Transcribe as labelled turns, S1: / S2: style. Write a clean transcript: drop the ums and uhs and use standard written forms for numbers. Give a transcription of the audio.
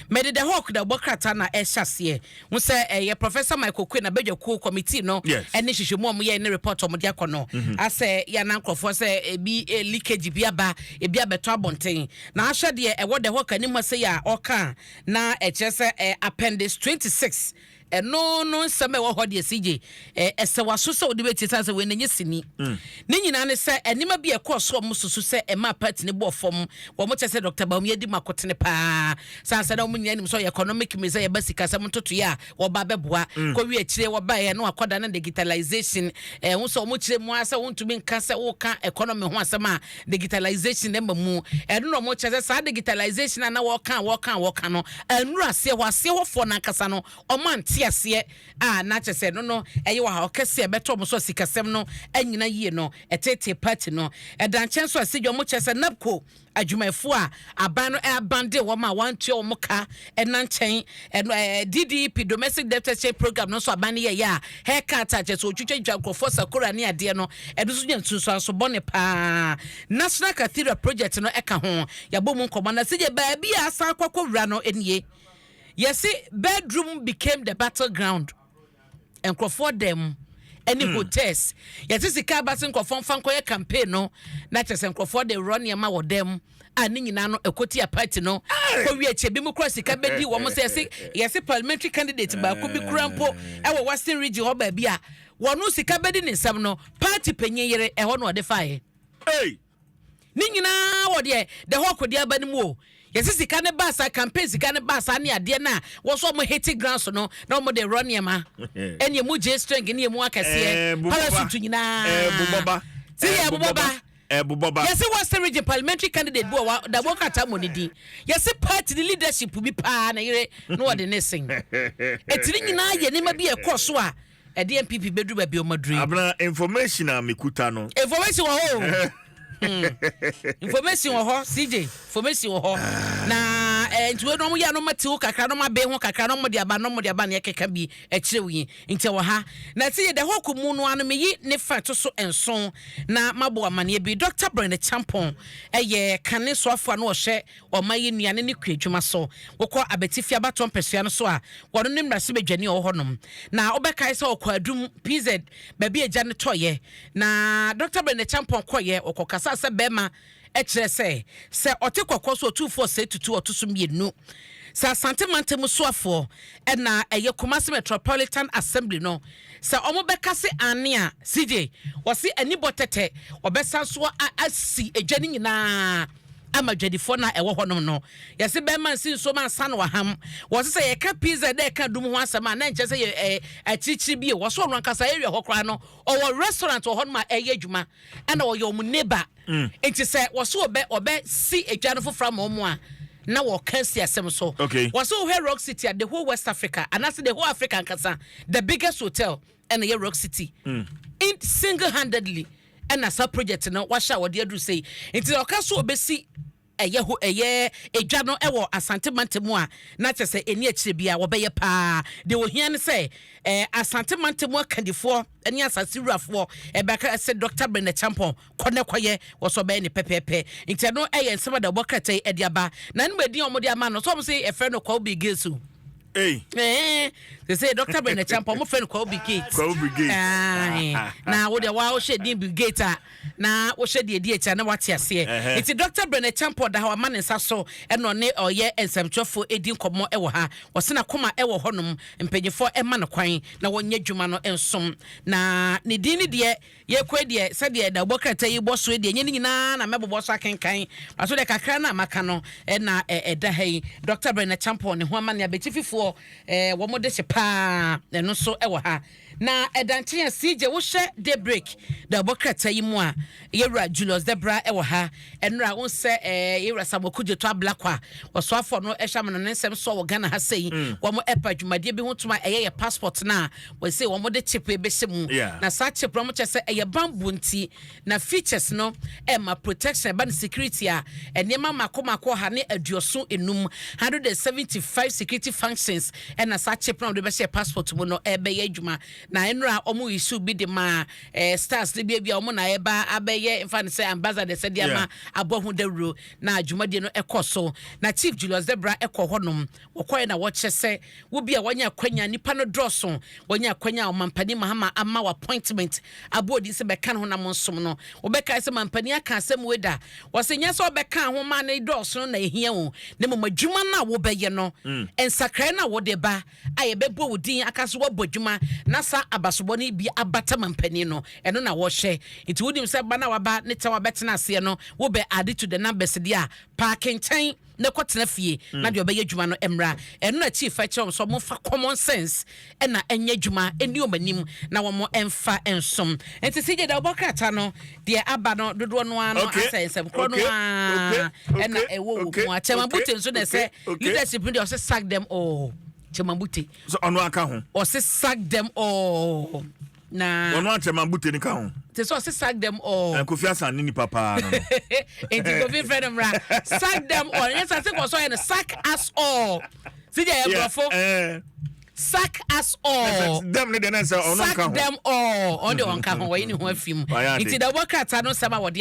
S1: Mede The Hawk da bɔ krataa na ɛhyɛ aseɛ ho sɛ ɛyɛ Professor Michael Oquaye na badwakuo committee no ɛne nhwehwɛmu a wɔyɛ ne report a wɔde akɔ no asɛ yɛana nkurɔfoɔ sɛ ebi leakage bi aba, ebi abɛtɔ abɔnten. Na ahwɛ deɛ ɛwɔ The Hawk anim ha sei a ɔka na ɛkyerɛ sɛ appendix 26 ɛno no nsɛm a ɛwɔ hɔ deɛ, CJ, ɛsɛ waso sɛ wode bɛtie sane sɛ wei n'anyɛ sini. Ne nyinaa ne sɛ nneɛma bi a ɛkɔɔ so a ɔmo susu sɛ ɛma party ne bɔɔ fam. Wɔn kyɛ sɛ Dr Bawumia di mu akotene paa san sɛ na wɔn nyinaa nim sɛ ɔyɛ economic minister, yɛba sikasɛm ntotoeɛ a wɔba bɛboa kɔwie akyire wɔbaeɛ na wakɔda no digitalization. Ɛho sɛ wɔn kyerɛ mu a sɛ wɔntumi nka sɛ wɔka economy ho asɛm a digitalization ɛma mu. Ɛno na wɔn kyerɛ sɛ saa digitalization a na wɔka wɔka wɔka no ɛnuru aseɛ hɔ aseɛ hɔfoɔ nankasa no ɔmo ante aseɛ a na kyerɛ sɛ no ɛyɛ wɔ ha ɔkɛseɛ ɛbɛtɔ ɔmo so sikasɛm no anyina yie no ɛtete party no. Ɛda nkyɛn so a sɛ ɔmo kyerɛ sɛ NABCO adwumayɛfoɔ a aban no ɛabande wɔn a wɔantua wɔn ka ɛna nkyɛn ɛno DDEP, domestic debt exchange program no nso aban no yɛyɛ a haircut a kyerɛ sɛ otwitwa nkurɔfoɔ sakora ne adeɛ no, ɛno nso nya nsunsuanso bɔne paa. National Cathedral project no ɛka ho yɛabɔ mu nkɔmmɔ na sɛ baabi a asan akɔkɔ wura no nie. Yɛsi bedroom became the battleground, nkurɔfoɔ dɛm ɛne hotels. Yɛte sika aba se nkurɔfoɔ mfa nkɔyɛ campaign no na kyerɛ sɛ nkurɔfoɔ de rɔ nneɛma wɔ dɛm a ne nyinaa no ɛkɔti a party no kɔwie akyi ebi mu kura sika bɛdi wɔn sɛ yɛsi parliamentary candidate baako bi kura mpo ɛwɔ Western Region hɔ baabi a wɔn sika bɛdi ne nsam no, party panyin yere ɛhɔ na ɔde faeɛ.
S2: Hey!
S1: Ne nyinaa wɔ deɛ The Hawk de aba no mu o. Yɛsi sika ne baasa, campaign sika ne baasa ne adeɛ no a wɔsɔ ɔmo hit grounds no na ɔmo de rɔ nneɛma ɛne emu gye string ne emu akɛseɛ parachute nyinaa.
S2: Bubɔba.
S1: Si yɛ bubɔba.
S2: Bubɔba.
S1: Yɛsi Western Region parliamentary candidate bi wɔ wa dabo kata mo ne din, yɛsi party ne leadership bi paa na yere na wɔde ne sen. Etiri nyinaa yɛ nneɛma bi ɛkɔ so a ɛde NPP bɛduru baabi ɔmo aduru yi.
S2: Abena, information a mekuta no.
S1: Information wɔ hɔ o. Information wɔ hɔ, CJ, information wɔ hɔ na nti wei no ɔmo yɛ no ɔmo te wo kakra na ɔmo abe ho kakra na ɔmo de aba na ɔmo de aba na ɛkeka bi ɛkyerɛ wo yi. Nti ɛwɔ ha na ɛte yɛ The Hawk mu no ano meyi ne fa to so nson na mabɔ amaneɛ bi. Dr Bryan Acheampong ɛyɛ kane soafoɔ a na ɔhyɛ ɔman yi nnuane ne kua adwuma so. Wokɔ Abetifi abatoɔ mpɛsua no so a, wɔno ne mmarahyɛbadwani a ɔwɔ hɔnom na wobɛkae sɛ ɔkɔ Adum PZ baabi agya no tɔyɛ na Dr Bryan Acheampong kɔyɛ ɔkɔkasa sɛ bɛrima ɛkyerɛ sɛ ɔte kɔkɔɔ so ɔtumfoɔ sɛ tutu ɔto so mmienu sɛ Asante mantam soafoɔ ɛna ɛyɛ Kumasi Metropolitan Assembly no sɛ ɔmo bɛka se ane a, CJ, wɔse anibɔ tɛtɛ ɔbɛsa so asi edwa no nyinaa ama dwadifoɔ no a ɛwɔ hɔnom no. Yɛse bɛrima nsi nsuo ma ansa no waham. Wɔse sɛ yɛka PZ dɛ ɛka dum ho asɛm a na nkyɛ sɛ yɛ akyirikyiri bi. Wɔ so ɔno ankasa area hɔ koraa no ɔwɔ restaurant wɔ hɔnom a ɛyɛ adwuma ɛna ɔyɛ ɔmo neighbor. Nti sɛ wɔso ɔbɛ si edwa no foforɔ ama ɔmo a na wɔka si asɛm so. Wɔso wohwɛ Rock City a, the whole West Africa anaasɛ the whole Africa ankasa, the biggest hotel ɛna yɛ Rock City. In single handedly ɛna saa project no wahyɛ a wɔde aduru sei. Nti ɔka so ɔbɛsi ɛyɛ ho ɛyɛ edwa no ɛwɔ Asante mantam a na kyerɛ sɛ ɛni akyire bi a wɔbɛyɛ paa. Deɛ ohia ne sɛ Asante mantam akandifoɔ ne asase wurafoɔ ɛbɛka sɛ Dr Bryan Acheampong kɔ ne kɔyɛ wɔsɔ bɛyɛ ne pɛpɛɛpɛ. Nti ɛno ɛyɛ nsɛm a da wɔbɔ krataa yi ɛde aba na ne mu edin a wɔde ama no so wɔn sɛ ɛfrɛ no Kwawu Bill Gates o.
S2: Hey.
S1: Sɛ Dr Bryan Acheampong, wɔn frɛ no Kwawu Bill Gates.
S2: Kwawu Bill Gates.
S1: Aye. Na wo deɛ wa wohyɛ din Bill Gates a na wohyɛ deɛ di akyi a na wate aseɛ. Nti Dr Bryan Acheampong da ha wama ne nsa so ɛna ɔne ɔyɛ nsɛmtwerɛfoɔ edi nkɔmmɔ ɛwɔ ha. Wɔsi na koma ɛwɔ hɔnom, mpanyinfoɔ ɛma no kwan na wɔnyɛ adwuma no nsom na ne din ne deɛ yɛkɔ deɛ sɛdeɛ da wɔbɔ krataa yi bɔ so deɛ nyɛ ne nyinaa na mɛbobɔ so akenkan aso deɛ kakra no a maka no ɛna ɛda ha yi. Dr Bryan Acheampong ne ho ama ne abɛtififoɔ wɔn de hyɛ paa ɛno nso ɛwɔ ha na ɛda nkyɛn a CJ wohyɛ Daybreak da wɔbɔ krataa yi mu a, yɛwura Julius Debra ɛwɔ ha. Ɛnura wɔn sɛ yɛwura Samuel Okudzeto Ablakwa ɔsoafoɔ no ɛhyɛ amana ne nsɛm so wɔ Ghana ha sɛyi wɔn ɛpa dwumadie bi ho tuma ɛyɛ yɛ passport na wɔsɛ wɔn de chip ebɛhyɛ mu. Na saa chip no wɔn kyɛ sɛ ɛyɛ bamboo nti na features no ɛma protection ɛba ne security a nneɛma mako mako 175, 175 security functions ɛna saa chip no a wɔde bɛhyɛ passport mu no ɛbɛyɛ adwuma. Na nnura wɔn issue bi de ma stars ne bi a wɔn na ɛba abɛyɛ nfa ne sɛ ambassador sɛ de ama abɔ ho dawuro na dwumadie no ɛkɔ so. Na Chief Julius Debra ɛkɔ hɔnom, wɔkɔɛ na wɔkyɛ sɛ wobi a wɔnyɛ akwanya, nipa no dɔɔso, wɔnyɛ akwanya a Ɔmampanin Mahama ama wɔ appointment abɔ odi sɛ bɛka ne ho nam nsom no. Wɔbɛka sɛ mampanin aka asɛm wei da, wɔsɛ nyɛ sɛ wɔbɛka ho ma ne dɔɔso no na ehia o, na mmom adwuma no a wobɛyɛ no, nsakrae no a wode ba a yɛbɛbɔ wo din aka so wɔbɔ adwuma na saa abasobɔ no bi abata mampanin no, ɛno na wɔhyɛ. Nti wonim sɛ ba no a waba ne tɛw a bɛtena aseɛ no, wobɛ add to the numbers deɛ a paake nkyɛn na kɔtena fie na deɛ ɔbɛyɛ adwuma no mmra. Ɛno na chief kyerɛ wɔn sɛ wɔmfa common sense ɛna ɛnyɛ adwuma, ɛni wɔn anim na wɔn ɛmfa nsom. Nti sɛ gye da wɔbɔ krataa no deɛ aba no dodoɔ no ara no asɛ nsɛm korɔ no ara ɛna ɛwɔ wɔ mu. A Chairman Bute nso na ɛsɛ leadership no deɛ, ɔsɛ sack them all. Chairman Bute.
S2: So ɔno aka ho.
S1: Ɔsɛ sack them all na
S2: ɔno a Chairman Bute ni ka ho.
S1: Te sɛ ɔsɛ sack them all.
S2: Kofi Asan ne nipa paa no.
S1: Nti Kofi fɛ no mmra, sack them all. Nyɛ sɛ kɔ so yɛ no sack us all si deɛ yɛ borɔfo, sack us all.
S2: Them ne deɛ ne sɛ ɔno
S1: nka ho. Sack them all, ɔno deɛ ɔnka ho, wɔyi ne ho afi mu. Nti da wɔbɔ krataa no nsɛm a wɔde